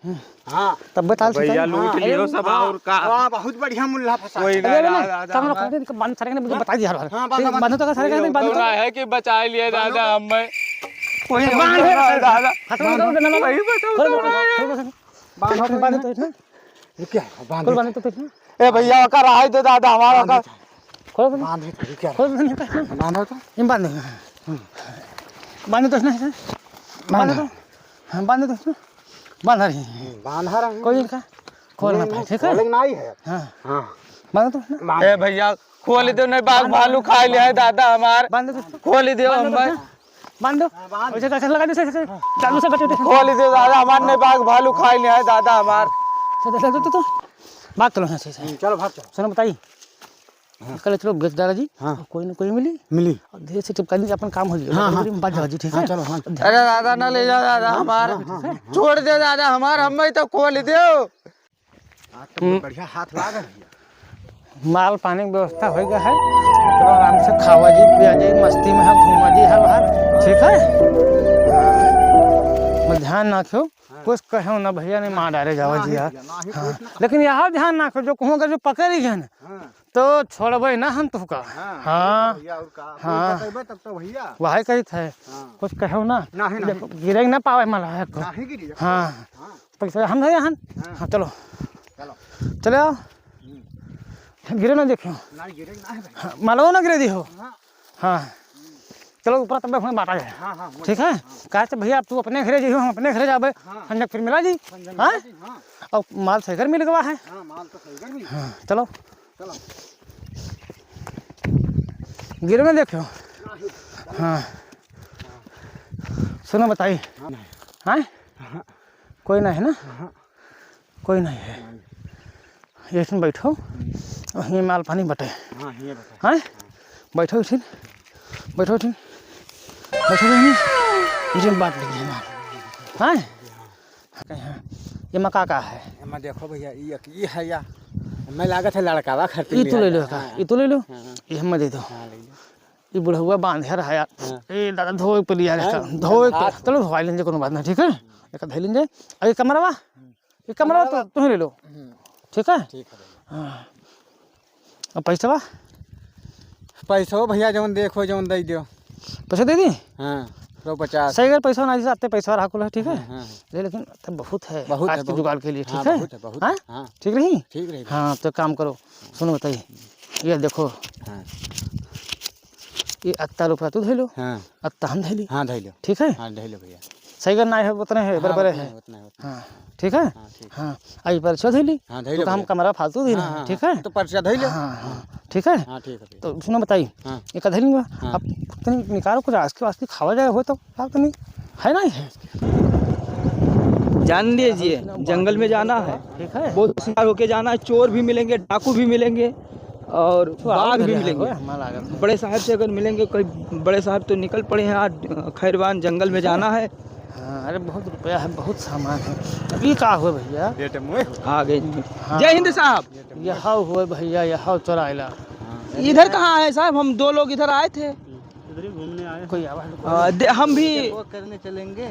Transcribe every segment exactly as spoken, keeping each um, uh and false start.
हाँ। तब बता भैया, लूट हाँ। लियो सब। हाँ, और का? वाह, बहुत बढ़िया मुल्ला फंसा। कोई अरे, ना, अरे, ना, ना, ना, सामने ना। खड़े इनका बांध, सारे ने मुझे बता दिया हर बार। हाँ, बांध, बांध, बांध। तो का सारे का नहीं, बांध तो। है कि बचा लिए दादा, हम मैं। कोई बांध, बांध, बांध। दादा। हाथ में बांध। दो, दो, दो, दो। वही बताओ, खोल, तो खोल, ना। खोल, खोल, खोल। बांध, खोल, बांध, खोल। तो इतना। ये क्या है? बांध। खोल, बांध, तो इतना। ए भैया, ओकर रहाई दे दादा, हमारा बांध ओकर। दे। खोल दे। बांध दे, ये क्या है? खोल दे, नहीं, नहीं। बांध दे तो। ये बांध दे। हम्म। बांध दे तो इसने, इसने। बांध बांध दे। दे तो। हाँ, बांध दे तो इसने। बांध रही है। हम्म, बांध रही है। कोई इनका खोल ना नहीं, पाए, नहीं, ठीक है? खोले नहीं है। हाँ। हाँ। बांध दे तो इसने। बांध। ए भैया, खोल दे, नहीं बाघ भालू खा लिया है दादा हमार। बांध दे तो इसने। खोल दे, बांध दे तो हम इसने। बांध दो। हाँ, बांध। वैसे कैसे लगा दे, ऐसे, ऐसे। हाँ। चालू से बचे उठे। खोल दे दादा, हमार ने बाघ भालू खाई लिया है दादा हमार। चलो, चलो, चलो, चलो। भाग चलो यहाँ से, से। हम्म, चलो, भाग चलो। सुनो, बताइए। हाँ। कल चलो, बेच दादा जी। हाँ। कोई ना कोई मिली। मिली। और धीरे से चिपका दीजिए, अपन काम हो जाएगा। हाँ, हाँ। बच जाओ जी, ठीक है? हाँ, चलो, हाँ। अरे दादा, ना ले जाओ दादा हमार। हाँ, हाँ, हाँ। छोड़ दे दादा हमार, हम ही तो खोल दे। आज तो हम्म। बढ़िया हाथ लाग है भैया। माल पानी की व्यवस्था हो गया है, चलो आराम से खावा जी, पिया जी, मस्ती में है, घूमा जी है बाहर, ठीक है? मैं ध्यान ना रखो, हाँ। कुछ कहो ना भैया, नहीं मार डारे जावा जी यार। हाँ। लेकिन यहाँ ध्यान ना रखो, जो कहूँ अगर जो पकड़ ही गए ना, हाँ। तो छोड़बे ना हम तुहका। हाँ, हाँ। भैया, और का? हाँ। कोई बतेबे तब तो भैया। वही कही थे। हाँ। कुछ कहो ना। नहीं, नहीं। देखो, गिरे ना पावे मलाह को। नहीं गिरी। हाँ। हाँ। पैसा हम नहीं हन। हाँ। हाँ, चलो। चलो। चले आओ। हम्म। गिरे ना देखियो। ना गिरे ना है भाई। हाँ, मालूम ना गिरे दी हो। हाँ। हाँ। चलो ऊपर तब हम बांटा जाए। हाँ, हाँ, ठीक है? हाँ। कहा तो भैया, अब तू अपने घरे जइहो, हम अपने घरे जाबे। हाँ। हम जब फिर मिला जी। हम जब हाँ? मिला जी, हाँ। अब माल सही कर मिल गवा है। हाँ, माल तो सही कर मिल। हाँ, चलो। चलो। गिरे ना देखियो। नहीं। हाँ। सुनो बताई। हाँ। हाँ? हाँ। कोई नहीं है ना? हाँ। कोई नहीं है। नहीं। ये तुम बैठो, हम्म। और ये माल पानी बटे। हाँ, ये बटे। हैं? हाँ। बैठो इठिन, बैठो इठिन, बैठो इठिन, इठिन बांट लेंगे माल। हैं? हाँ। ये मा का का है? एमा देखो भैया, ई एक ई है या, मैं लागत है लड़कावा खरती ई तू ले लो का, हाँ। ई तू ले लो, हाँ, हाँ। ये हमें दे दो। हाँ, ले लो। ई बुढ़उआ बांधे रहा यार। हाँ। ए दादा, धोए पे लिया हाँ, रहता। धोए हाँ, पे। हाँ। चलो धोआ लेंजे, कोनो बात नहीं, ठीक है? एक धइ लेंजे। अरे कमरवा, हम्म। ये कमरवा तो कमरवा। तुम ही ले लो। हम्म। ठीक है? ठीक है भैया। हाँ। अब पैसवा? पैसवा भैया जौन देखो, जौन दे दियो। पैसा दे दी? हाँ, सौ पचास। सही, अगर पैसा ना, जैसे आते पैसा रहा कुल है, ठीक है? हाँ, हाँ, हाँ। ले, लेकिन तब बहुत है बहुत आज है, के बहुत। जुगाड़ के लिए, हाँ, ठीक है? बहुत है, बहुत। हाँ? हाँ। ठीक रही? ठीक रही। हाँ, तो काम करो, सुनो बताइए, ये देखो, हाँ। ये अत्ता रुपया तू धइलो, हाँ। अत्ता हम धइली। हाँ, धइलो। ठीक है? हाँ, धइलो भैया। सही कर ना है, उतने है, हाँ, बराबर उतने है। है, उतने है, उतने। हाँ, ठीक है? हाँ, ठीक। हाँ, आई पर्चा धइली, हाँ, धइलो तो हम भैया। कमरा फालतू धइली, हाँ, हाँ, ठीक हाँ। है? तो पर्चा धइलो। हाँ, हाँ, ठीक है? हाँ, ठीक है भैया। तो सुनो बताई, हाँ। ये का धइली बा? हाँ। अब तनी निकालो कुछ आस के वास के खावा जाए हो तो, आप तनी है ना है? जान लीजिए, जंगल में जाना है, ठीक है। बहुत होशियार होके जाना है, चोर भी मिलेंगे, डाकू भी मिलेंगे और तो आओ बाघ भी घरे मिलेंगे। आओ, हमारा लागत है। बड़े साहब से अगर मिलेंगे, कोई बड़े साहब तो निकल पड़े हैं आज, खैरवान जंगल में जाना है। हाँ, अरे बहुत रुपया है, बहुत सामान है। अब ये का हुआ भैया? आ गए। हाँ। जय हिंद साहब। यह हुआ भैया, यह चोराइला। इधर कहाँ आए साहब? हम दो लोग इधर आए थे। इधर ही घूमने आए हैं। कोई आवाज, आ, दे-, हम भी walk करने चलेंगे।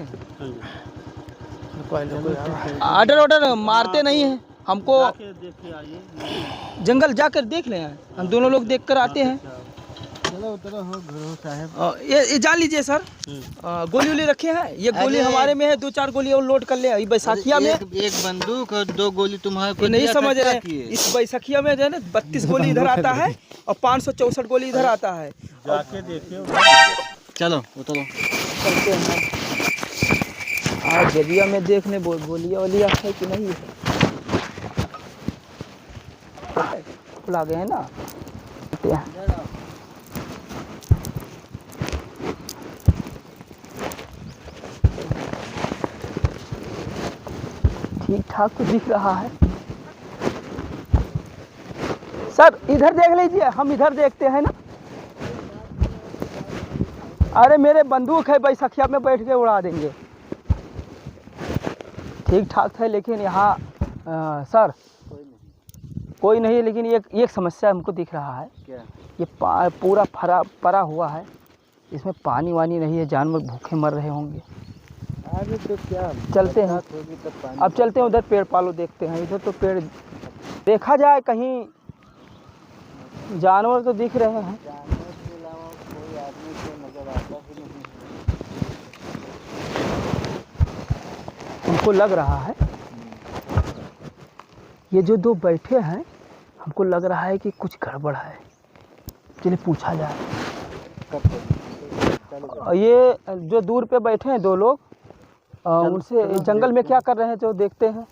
कोई ना, कोई आवाज। Order order मारते नहीं हैं। हमको जाके देख के आइए। जंगल जाकर देख लें, हम दोनों लोग देख कर आते हैं। चलो, उतरो हो, गुरु साहब। आ, ये, ये जान लीजिए सर, हम्म। आ, गोली वोली रखे हैं? ये गोली अरे। हमारे में है, दो चार गोली और load कर ले। ये बैसाखिया अरे, में एक, एक बंदूक और दो गोली तुम्हारे को ये नहीं दिया था, समझ क्या रहे। किए? इस बैसाखिया में जो है ना, बत्तीस गोली इधर आता है। और पाँच सौ चौसठ गोली इधर आता है। जाके देखियो। चलो, उतरो। चलते हैं। आज जदिया में देख ले, बो-, गोलियां वोलियां है कि नहीं है। खुला गए हैं ना। चलते हैं। ठीक ठाक तो दिख रहा है। सर, इधर देख लीजिए, हम इधर देखते हैं ना। अरे, मेरे बंदूक है, बैसखिया में बैठ के उड़ा देंगे। ठीक ठाक है, लेकिन यहाँ, अ, सर, कोई नहीं है, लेकिन एक, एक समस्या हमको दिख रहा है। क्या? ये पा-, पूरा फरा, परा हुआ है। इसमें पानी वानी नहीं है, जानवर भूखे मर रहे होंगे। अरे तो क्या, चलते हैं। बरसात होगी तब पानी अब चलते हैं उधर पेड़ पालो देखते हैं। इधर तो पेड़ देखा जाए कहीं जानवर तो दिख रहे हैं। जानवर के अलावा कोई आदमी तो नजर आता ही नहीं है। हमको लग रहा है, ये जो दो बैठे हैं, हमको लग रहा है कि कुछ गड़बड़ है। चलिए पूछा जाए। और ये जो दूर पे बैठे हैं दो लोग, अ, चल, उनसे चलो, जंगल में देखते क्या हैं। कर रहे हैं, जो देखते हैं।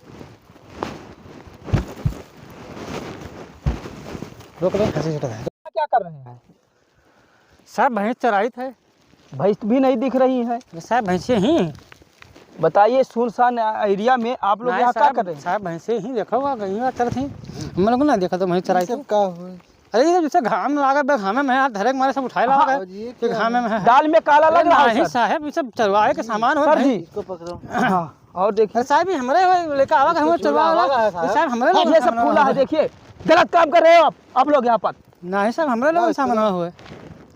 रोक दो, फंसी छूट है। क्या कर रहे हैं? साहब, भैंस चराइत है। भैंस भी नहीं दिख रही है। साहब, भैंसे ही। बताइए, सुनसान एरिया में आप लोग नहीं, यहाँ क्या साहब, कर रहे हैं? साहब, भैंसे ही, देखो, आ गई, आ चलत ही। हम लोग ना देखा तो भैंस चराइत है। सब का हुआ? अरे, ये जैसे घाम लागे बे, घामे में हाथ धरे के मारे सब उठाए लागे। हाँ। और ये कि क्या घामे है? में है। दाल में काला लग रहा है, नहीं सर। साहब, ये सब चरवाहे के सामान हो सर भाई। जी। इसको पकड़ो। हाँ, और देखिए। अरे साहब, ये हमरे हो, लेके आवा के हमरे चरवाहे वाला। ये साहब, हमरे लोग ये सब सामान फूला है, देखिए। गलत काम कर रहे हो आप, आप लोग यहाँ पर। नहीं साहब, हमरे लोग सामान हुए।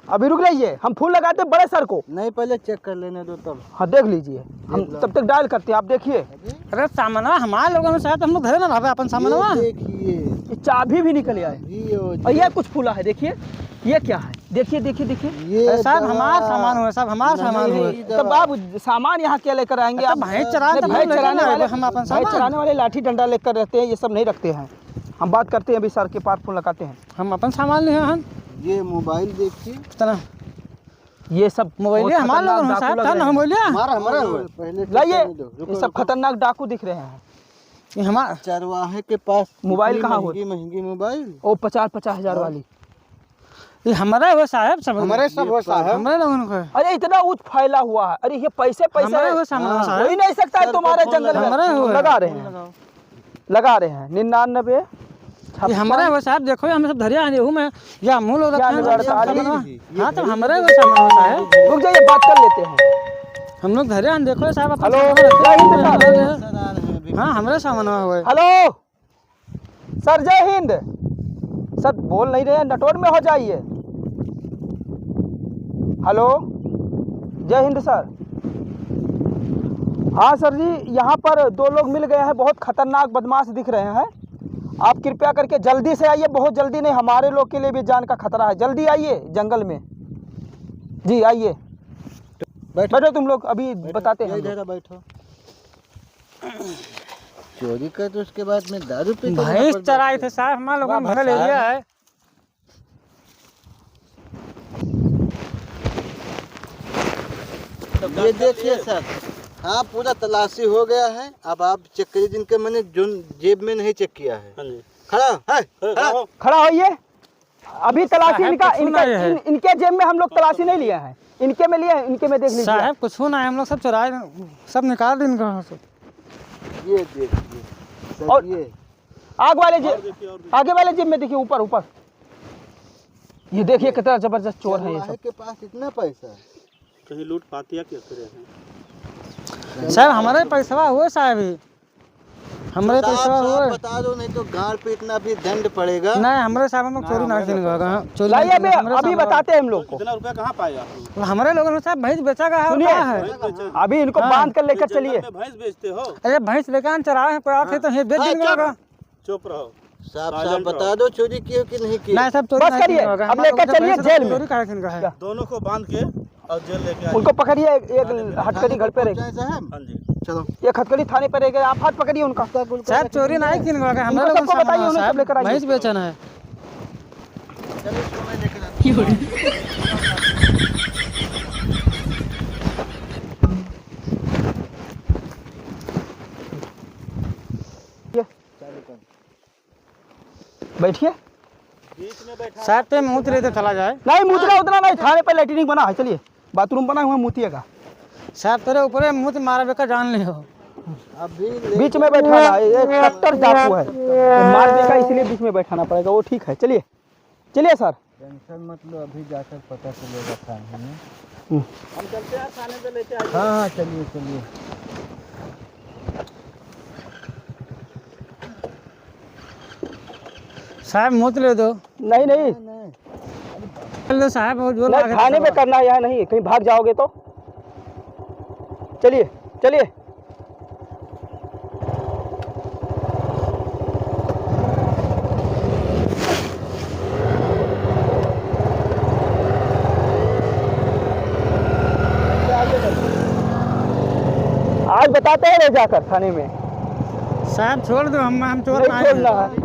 अभी रुक जाइए, हम फोन लगाते हैं बड़े सर को। नहीं, पहले चेक कर लेने दो तब। हाँ, देख लीजिए, हम देख लो। तब तक डायल करते हैं, आप देखिए। अरे सामानवा हमारे लोगन में साहब, तो हम लोग घरे ना रहबे अपन सामानवा। ये देखिए। ये चाबी भी निकल आए। चाबी और और ये ये कुछ फूला है, देखिए, ये क्या है? देखिए, देखिए, देखिए। ये अरे साहब, दवा। हमार सामान हुए, साहब, हमार नहीं, सामान नहीं, हुए। ये तब दवा। आप सामान यहाँ क्या लेकर आएंगे? अरे तो आप भैंस चराते नहीं, तो भैंस लेकर चराने ना आए, वाले, हम अपन भैंस सामान। चराने वाले लाठी डंडा लेकर रहते हैं, ये सब नहीं रखते हैं। हम बात करते हैं, अभी सर के पास फोन लगाते हैं। हम अपन सामान लिए हैं। ये मोबाइल देखिए। कितना? ये सब मोबाइल बहुत हमारे खतरनाक लोगन में डाकू साहब, लग था रहे ना हैं। मोबाइल? हमारा, हमारा मोबाइल। पहले चेक लाइए, करने दो। रुको, ये सब रुको। खतरनाक डाकू दिख रहे हैं। ये हमार चरवाहे के पास मोबाइल इतनी कहाँ होत? महंगी, महंगी मोबाइल। ओ, पचास, पचास हजार हाँ। वाली। ये हमारा है साहब, सब हमारे सब हो साहब। हमारे लोगन को है। अरे, इतना ऊंच फैला हुआ है। अरे, ये पैसे, पैसे हमारे हो सामान हाँ। साहब। हो ही नहीं सकता है सर को तुम्हारे फोन जंगल में। लगाओ। हमारे हो। लगा रहे हैं। फोन लगाओ। लगा रहे हैं, निन्यानवे, ये हमारा छप्पन। है साहब, देखो, ये हमें सब धरिया है, एहू में, या मूल हो क्या रखा है, निबड़ता सब है? सामान। ये हाँ, तो हमारे वो सामान होता है। रुक जाइए, बात कर लेते हैं। हम लोग धरे हैं, देखो साहब, अपन हेलो, सामान रखे जय हिंद हैं। सर। हाँ, हमारे सामान हुआ है। हेलो, सर, जय हिंद। सर, बोल नहीं रहे हैं, नेटवर्क में हो जाइए। हेलो, जय हिंद सर। हाँ सर जी, यहाँ पर दो लोग मिल गए हैं, बहुत खतरनाक बदमाश दिख रहे हैं। आप कृपया करके जल्दी से आइए, बहुत जल्दी नहीं, हमारे लोग के लिए भी जान का खतरा है। जल्दी आइए जंगल में। जी, आइए। बैठो। बैठो तुम लोग, अभी बैठो। बताते हैं ये हम लोग। इधर बैठो। चोरी कर तो उसके बाद में दारू पी के यहाँ भैंस पर चराए बैठते थे हैं। साहब, हमारे लोगों वाह ने भर ले भाई लिया साहब। है। ये देखिए सर, आप पूरा तलाशी हो गया है। अब आप चेक करिए, जिनके मैंने जो जेब में नहीं चेक किया है। हाँ जी। खड़ा है, खड़ा। खड़ा हो। खड़ा होइए। अभी तलाशी साहब, इनका, कुछ इनका, नहीं है। इन, इनके जेब में हम लोग तलाशी नहीं लिए हैं, इनके में लिए हैं, इनके में देख लीजिए। साहब, कुछ नहीं, हम लोग सब चुराए, सब निकाल दे इनका वहाँ से। ये देखिए सर, और ये आग वाले जे-, और देखिए, और देखिए। आगे वाले जेब में देखिए, ऊपर, ऊपर। ये देखिए, कितना जबरदस्त चोर है ये सब। चरवाहे के पास इतना पैसा है। कहीं लूट पात या क्या करे हैं? साहब, हमारे पैसवा हुए साहब ही। हमरे साहब, पैसा साहब, हुए। बता दो, नहीं तो गाड़ पे इतना भी दंड पड़ेगा। नहीं, हमरे साहब हम लोग चोरी ना किन गवा, हाँ, चोरी लाइए, नहीं किन, अभी, हमरे अभी साहब बताते हैं हम लोग को। इतना रुपया कहाँ पाए आप लोग? हमरे लोगन में साहब भैंस बेचा गया है, सुनिए, कहाँ है? भैंस बेचा। अभी इनको हाँ। बांध कर लेकर चलिए। जंगल में भैंस बेचते हो? अरे भैंस लेके हम चरावे हैं, कोई आके तो हाँ। ये बेच हाँ, देंगे चुप। लोग। चुप रहो। साहब, साहब, साइलेंट रहो। बता दो, चोरी की हो कि नहीं की? नहीं, साहब, चोरी बस नहीं करिए, किन गवा, अब हमारे लेकर लोगन चलिए पैसा जेल में। चोरी काहे किन गवा है? क्या? दोनों को बांध के और जेल लेके आइए। उनको पकड़िए, एक, एक हथकड़ी घर पे रख। हाँ जी। चलो। एक हथकड़ी थाने पे रह गए, आप हाथ पकड़िए उनका। साहब, चोरी नहीं किन गवा, हम इनको लोग सबको बताइए, उन्हें सब लेकर आइए। भैंस बेचन है। चलो, इसको मैं लेकर आता हूँ। ये। बैठिए। साहब, ते मूत लेते चला जाए। नहीं, मूतना उतना नहीं, थाने पे लेटरिन बना है, चलिए, बाथरूम बना हुआ, मूतिएगा। साहब, तेरे ऊपरे मूत मारा बेका जान लियो। अभी ले बीच में बैठाना है, ये कट्टर डाकू है, मार देगा, इसलिए बीच में बैठाना पड़ेगा, वो ठीक है। चलिए, चलिए सर। टेंशन मत लो, अभी जाकर पता चलेगा थाने में। हम्म। हम चलते हैं थाने पे, लेके आइए। हाँ, हाँ, चलिए, चलिए। साहब, मूत ले दो। नहीं, नहीं। नहीं, नहीं। ले लो साहब, वो जो नहीं, लागे थाने तो में करना है, यहाँ नहीं, कहीं भाग जाओगे तो। चलिए। चलिए। आज बताते हैं ले जाकर थाने में। साहब, छोड़ दो, हम, हम चोर नहीं, नाहीं छोड़ना हैं। है।